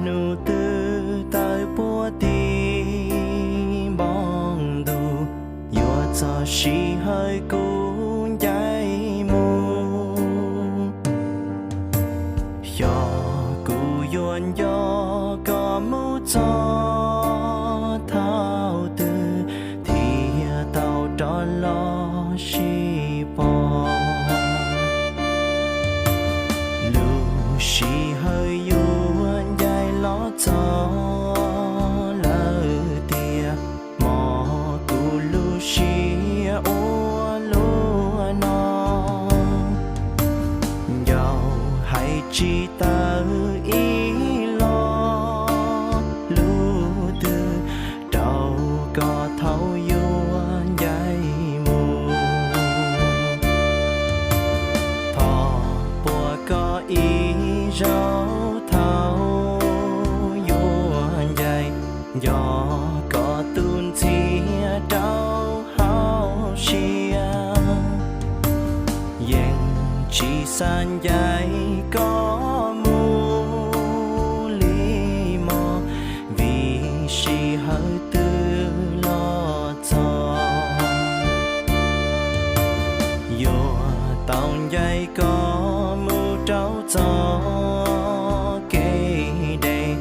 Hnub twg tawm puag tim npoo ntuj, yuav txog sij hawm kuv ncaim mus. Xyov kuv yuav nco koj mus txog thaum twg, thiaj tau rov los sib pom. Lub sij hawm yuav ncaim los txog lawm tiag, hmo kuv lub siab ua luaj no. Ncaus hais tsis tawm ib los, lub twg rau koj thaum yuav ncaim mus. Thov puag koj ib zaug thaum yuav ncaim, nco koj tus ntxhiab rau hauv siab. Yeej tsis xav ncaim koj mus li mog, vim sij hawm twg los txog. Yuav tau ncaim koj mus rau txoj kev deb,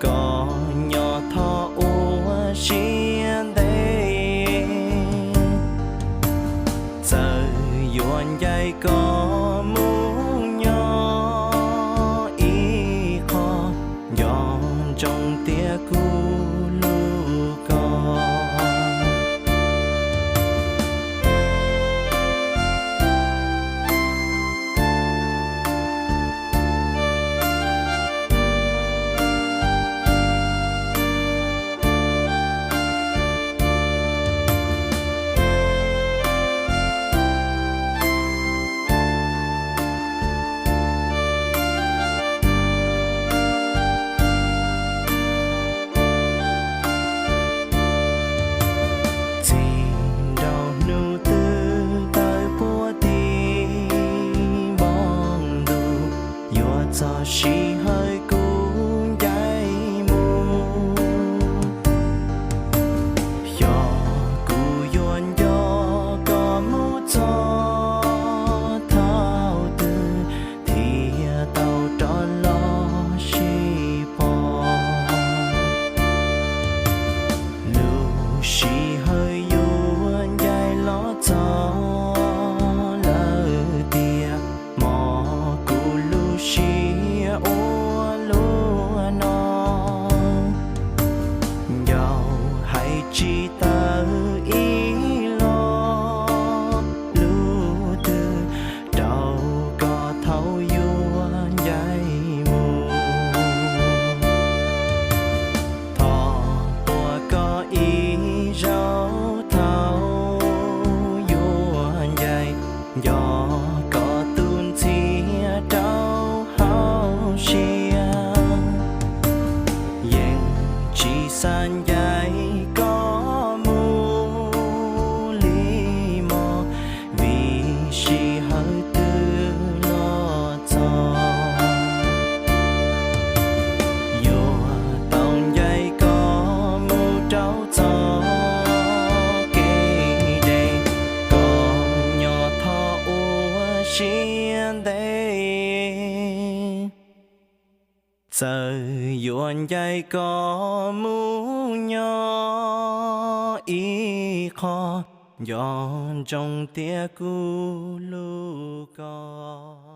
koj nyob thov ua siab ntev. Txawm yuav ncaim koj mus nyob ib qho, nco ntsoov tias kuv hlub koj. Txij nrau hnub twg tawm puag tim npoo ntuj, yuav txog sij hawm kuv ncaim mus. Xyov kuv yuav nco koj mus txog thaum twg, thiaj tau rov los sib pom. Lub sij hawm yuav ncaim los txog lawm tiag, hmo kuv lub siab ua luaj no. Ncaus hais tsis tawm ib los, lub twg rau koj thaum yuav ncaim mus. Thov puag koj ib zaug thaum yuav ncaim, nco koj tus ntxhiab rau hauv siab. Yeej tsis xav ncaim koj mus li mog, vim sij hawm twg los txog. Yuav tau ncaim koj mus rau txoj kev deb, koj nyob thov ua siab ntev. Txawm yuav ncaim koj mus nyob ib qho, nco ntsoov tias kuv hlub koj.